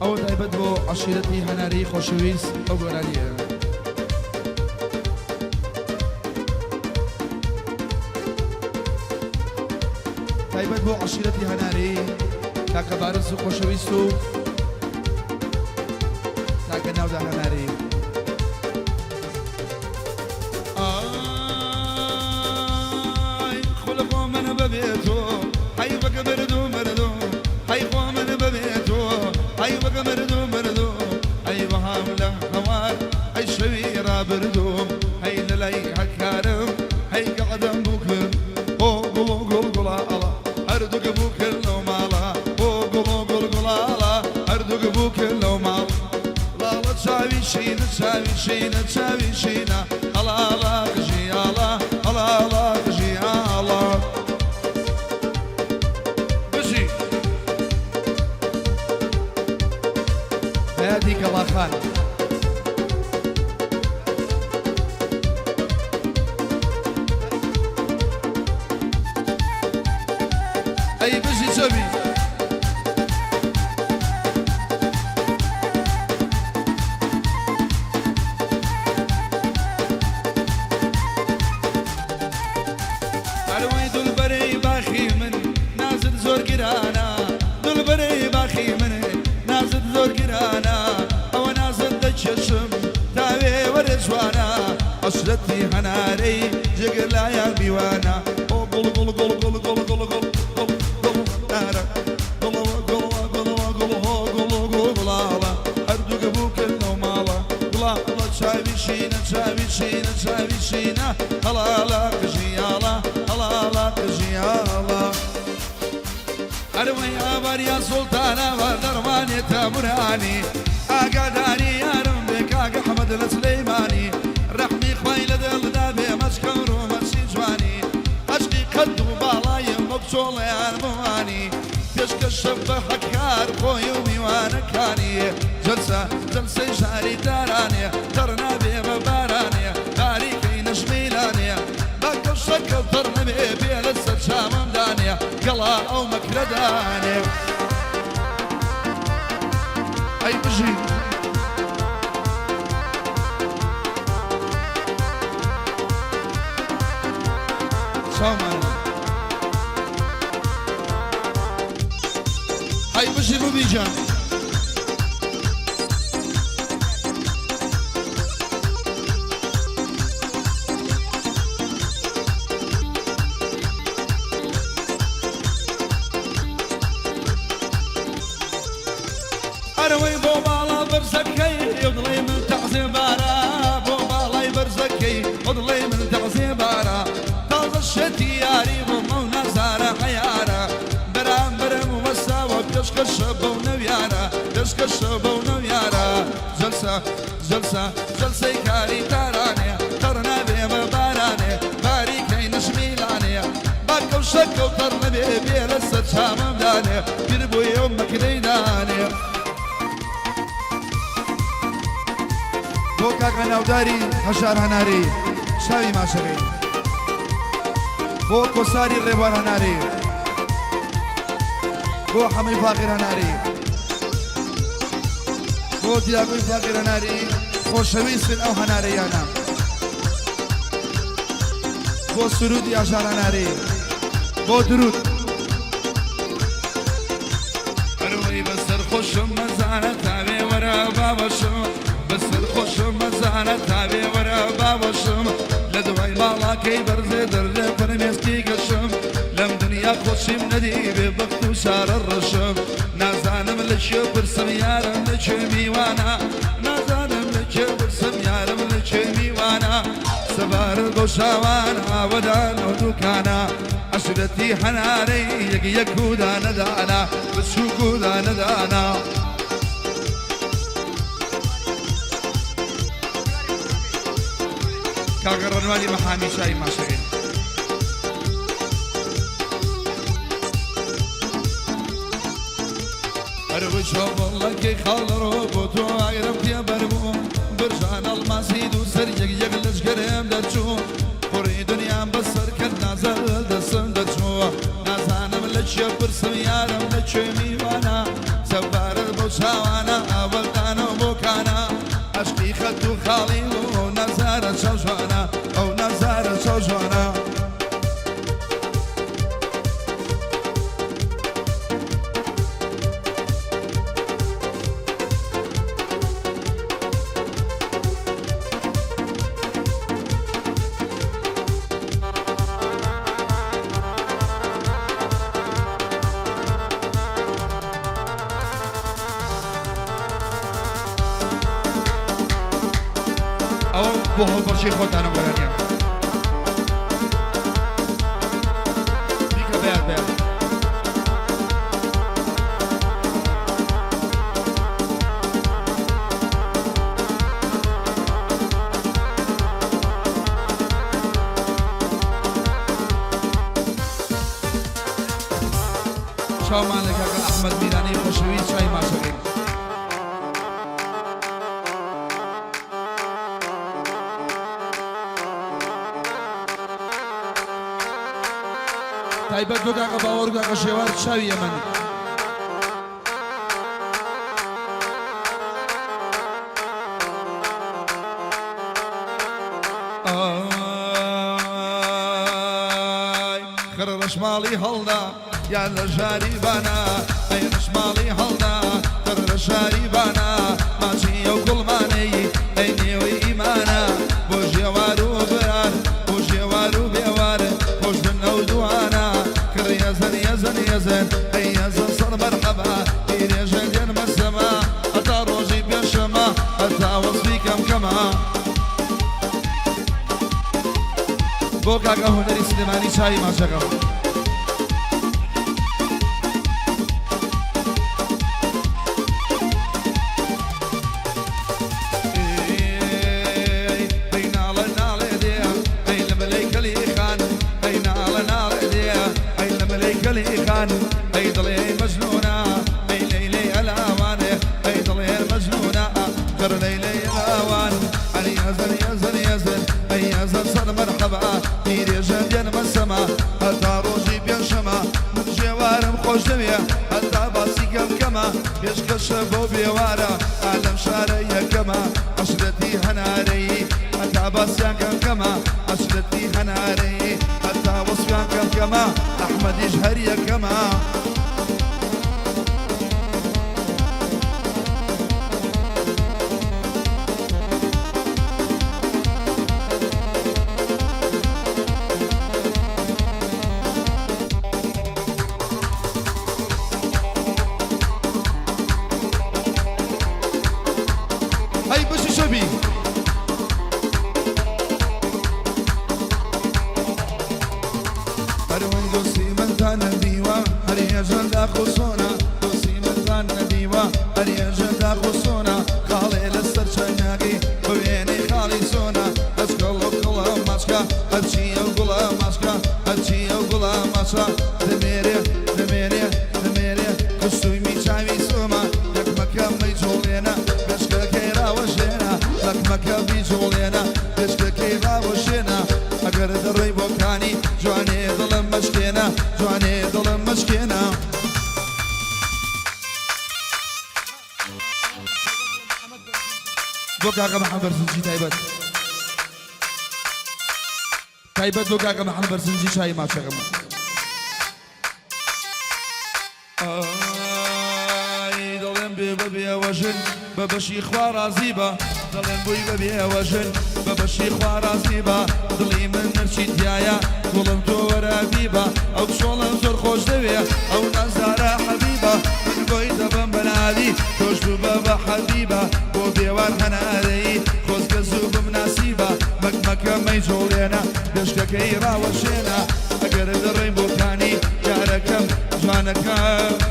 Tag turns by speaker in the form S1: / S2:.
S1: ئەوە تایبەت بۆ عەشیرەتی هەنارەی خۆشەویست ئەو گۆرانییە. تایبەت بۆ عەشیرەتی هەنارەی کاکە بارز و خۆشەویست و کاکە ناودا هەنارەی. ئای خولە خۆ من بەبێ تۆ حەی وەکە مردوو مردوو حەی خۆ من بەبێ تۆ حەی وەکە مردوو مردوو ئەی وەهام لە هەوار ئەی شەوی ڕابردووم هەی لە لای هەکارم هەی گەعدەم بوو کرد ئۆ گوڵ و گوڵ گوڵاڵە هەردووک بوو کرد لەو ماڵە ئۆ گوڵ و گوڵ گوڵاڵە هەردووک بوو کرد لەو ماڵ ڵاڵە چاوی شینە چاوی شینە چاوی شینە هەڵاڵە قژی ئاڵا هەڵاڵە قژی ئاڵا. بژی. بەیادی گەڵاخان. ئەی بژی چەبی. ئەروەی دولبەرەی باخی من نازت زۆر گرانە دولبەرەی باخی من نازت زۆر گرانە ئەوە نازت دەکێشم تاوێ وەرە جوانە عەشرەتی هەنارەی جگەر لایان میوانە ئۆ گوڵ گوڵ گوڵ گوڵ گوڵ گوڵ گوڵ گوڵ گوڵ نارە گوڵەوە گوڵەوە گوڵەوە گوڵ هۆ گوڵ و گوڵ گوڵاڵە هەردووک بووکن لەو ماڵە گوڵاڵە چاوی شینە چاوی شینە چاوی شینە هەڵاڵە قژی ئاڵا هەڵاڵە قژی ئاڵا. ئەروەی ئاواریا سوڵتان ئاوار دەڕوانێ تامورانی ئاگاداری یارم بێ کاک ئەحمەد لە سولەیمانی ڕەحمی خوای لە دڵدا بێ مەچکەم ڕوومەچی جوانی عەشقی قەد و باڵایم وەک چۆڵەیان بوانی پێشکەشە بە هەکار خۆی و میوانەکانی جەلسە جەلسەی شاری تارانێ تەڕ نابێ بە بارانێ باریکەی نەشمیلانێ با کەوشەکە تەڕ نەبێ بێ لەسەر چاوم دانێ گەڵا ئەو مەکرە دانێ. ئەی بژی. چاومان. ئەی بژی ڕوبی گیان. ئەرەوەی بۆ باڵا بەرزەکەی دڵی من تەعزێ بارا بۆ باڵای بەرزەکەی دڵی من تەعزێ بارا تازە شێتی یاری بۆم ئەو نازارە عەیارە بەرامبەرم وەستاوە پێشکەشە بەو نەویارە پێشکەشە بەو نەویارە جەلسە جەلسە جەلسەی کاری تارانێ تەڕ نابێ بە بارانێ باریکەی نشمیلانێ با کەوشەکە و تەڕ نەبێ بێ لەسەر چامم دانێ پیر بووی ئەو مەکرەی دانێ. بۆ کاکە ناوداری هەژار هەنارەیی چاوی ماچەکەی بۆ کۆساری ڕێبوار هەنارەیی بۆ حەمەی فاخر هەنارەیی بۆ دیاکۆی فاخر هەنارەیی خۆشەویستن ئەو هەنارەیانە بۆ سرودی ئاژار هەنارەیی بۆ درود ئەرۆی بەسەر خۆشم مەزانە تاوێ وەرە باوەشم بەسەر خۆشم مەزانە تاوێ وەرە باوەشم لە دوای ماڵاکەی بەرزێ دەردێ فرمێسکی گەشم لەم دنیا خۆشیم نەدی بێ بەخت و چارە ڕەشم نازانم لە کوێ پرسم یارم لە کوێ میوانە نازانم لە کوێ پرسم یارم لە کوێ میوانە سەبارەت بەو چاوان ئاوەدان و دوکانە عەشرەتی هەنارەی یەک یەک و دانە دانە بچووک و دانە دانە. کاکە ڕەنوانی مەحامی چای ماشەکەی. هەروەی چۆڵەکەی خاڵڕۆ بۆ تۆ ئاگرم تێ بەربوو برژان ئەڵماسی دوو سەر یەک یەک لەشگەرم دەرچوو قوڕی دنیام بەسەر کەت نازە دەسم دەچوو نازانم لە کوێ پرسم یارم لە کوێ میوانە سەبارەت بەو چاوانە. ئەوە بۆ هەڵبەڕشی خۆتانە گۆرانیە بیکە بەیان بەیان. چاومان لە کاکە ئەحمەد میرانی خۆشەویست چای ماچەکەی. تایبەت بۆ کاکە باوەڕ و کاکە شێوار چاوی ئەمەن. ئای خڕ ڕەشماڵی هەڵدا یان لە ژاری بانە ئەی ڕەشماڵی هەڵدا خڕ لە شاری بانە ماچی ئەو گوڵمانەی ئەی نێوی ئیمانە بۆ ژێوار و برار بۆ ژێوار و بێوار خۆش بن ئەو دوانە خڕ یەزن یەزن یەزن ئەی یەزن سەد مەرحەبا پیرێژن دێن مەسەمە هەتا ڕۆژی پێشەمە هەتا وەسفی کەم کەمە. بۆ کاکە هونەری سلێمانی چاوی ماچەکەم. ئەی ناڵە ناڵێ دێ ئەی لە مەلەی کەلی خان ئەی ناڵە ناڵێ دێ ئەی لە مەلەی کەلی خان ئەی دڵێ مەجنونە ئەی لەیلەی ئەلاوانێ ئەی دڵێ مەجنونە کڕ لەیلەی ئەلاوان ئەی یەزن یەزن یەزن ئەی یەزن سەد مەرحەبا پیرێژن دێنمە سەما هەتا ڕۆژی پێنجشەمە من ژێوارم خۆش دەوێ هەتا باسی کەم کەمە پێشکەشە بۆ بێوارە ئا لەم شارە یەکەمە عەشرەتی هەنارەیی هەتا باسیان کەم کەمە عەشرەتی هەنارەیی هەتا وەسفیان کەم کەمە ئەحمەدیش هەر یەکەمە. ئەی بژی شەبی. هەروەی دۆستی منتان نەدیوە هەر یەژەن داخ و سۆنە دۆستی منتان نەدیوە هەر یەژەن داخ و سۆنە خاڵێ لەسەر چەناگەی بە وێنەی خاڵی سۆنە ئەچکەڵ و کڵە ماچکە هەرچی ئەو گوڵە ماچکە هەرچی ئەو گوڵە ماچە دەمێرێ دەمێرێ دەمێرێ کوشتوویمی چاوی سۆمە یەکمەکە مەیجوڵێنە بێچکەکەی ڕاوەشێنە لەکمەکە بیجوڵێنە بێچکەکەی ڕاوەشێنە ئەگەر دەڕۆی بۆ کانی جوانێ دڵم مەشکێنە جوانێ دڵم مەشکێنە. بۆ کاکە محەمەد بەرزنجی تایبەت. تایبەت بۆ کاکە محەمەد بەرزنجی چای ماچەکەم. ئای دەڵێم بێ بە بێوەژن بە بەشی خوا ڕازی بە دەڵێم بووی بە بێوەژن بە بەشی خوا ڕازی بە دڵی من نرچی تایە گوڵم تۆ وەرە بیبە ئەو کچۆڵم زۆر خۆش دەوێ ئەو نازدارە حەبیبە من بۆی دەبم بە ناوی تۆش ببە بە حەبیبە بۆ بێوار هەنارەیی خۆزگە زوو بمناسیبا مەک مەکە مەیجوڵێنە بێشکەکەی ڕاوەشێنە ئەگەر دەڕۆین بۆ کانی یارەکەم جوانەکەم.